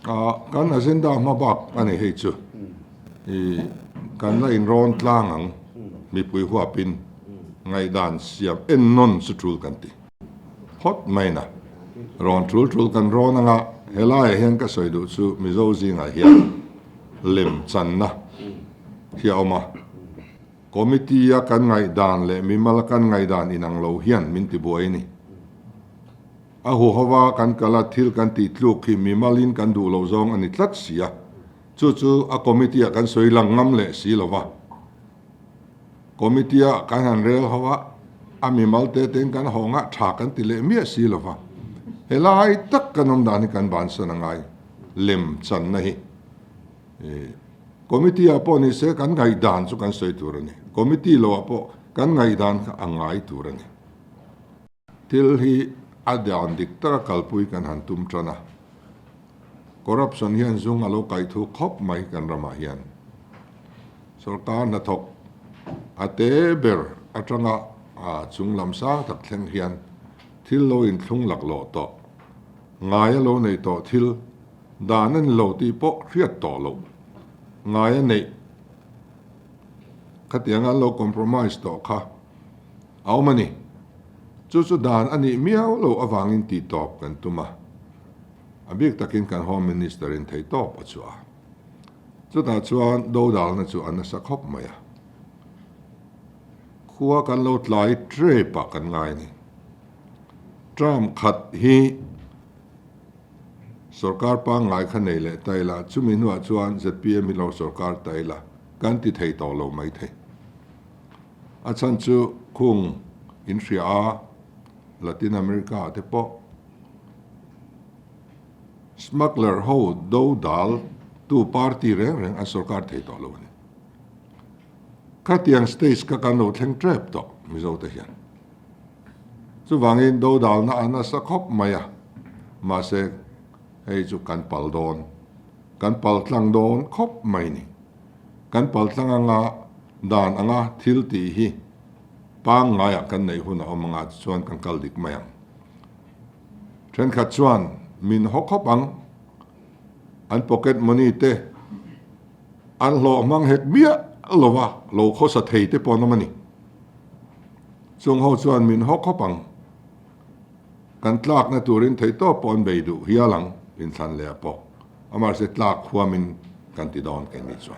Kan agenda hma bak a ni hei chu i kan la inrawn tlang ang mipui huapin ngaihdan siam ennawn chu tul kan ti phawt mai na. Rawn tul tul kan rawn anga helaiah hian ka sawi duh chu Mizo zingah hian lem channa hi a awm a. Committee a kan ngaihdan leh mimal a kan ngaihdan inang lo hian min tibuai a ni. A huhova kan kal a, thil kan tih tluk hi mimalin kan duh loh zawng a ni tlat si a. Chu chu a committee ah kan sawi lang ngam leh si lo va. Committee ah kan han rel ho a, a mimal te tein kan haw ngah tha kan ti leh miah si lo va. Helai tak kan awm dan hi kan bansan a ngai lem channa hi. Committee ah pawh ni se kan ngaihdan chu kan sawi tur a ni. Committee lo ah pawh kan ngaihdan kha a ngai tur a ni. Thil hi a dan dik taka kalpui kan han tum tan a, corruption hian zung a lo kaih thu khawp mai kan ramah hian. Sorkar hnathawk a te ber atanga chung lam sang tak thleng hian thil lo inthlung laklawh tawh, ngai a lo neih tawh thil dan a ni lo tih pawh hriat tawh loh, ngai a neih khatianga an lo compromise tawh kha A awm a ni. Chu chu dan a nih miau lo avangin tih tawp kan tum a. A bik takin kan Home Minister in thei tawp a chhuah a. Chutah chuan dodalna chu a nasa khawp mai a. Khua kan lo tlai trep ah kan ngai a ni. Term khat hi sorkar pangngai kha nei leh ta ila, chumi hnuah chuan zpm hi lo sorkar ta ila kan ti thei tawh lo mai thei. A chhan chu khung in hria a, Latin America ah te pawh smuggler ho do dal tu party reng reng an sorkar thei tawh lo a ni. Khatiang stage kha kan lo thleng tep tawh Mizo te hian. Chuvangin do dalna a nasa khawp mai a, mahse hei chu kan pal dawn, kan pal tlang dawn khawp mai ni. Kan pal tlang anga dan anga thil tih hi pangngaiah kan neih hun a awm anga chuan kan kal dik mai ang. Thenkhat chuan min haw khawp ang, an pocket money te an hlawh hmang hek miah lo va, lo khawsa thei te pawh an awm a ni. Chung ho chuan min haw khawp ang, kan tlakna turin theihtawp pawh an bei duh hial ang inthlan leh ah pawh. Amah se tlak huamin kan ti dawn keini chuan.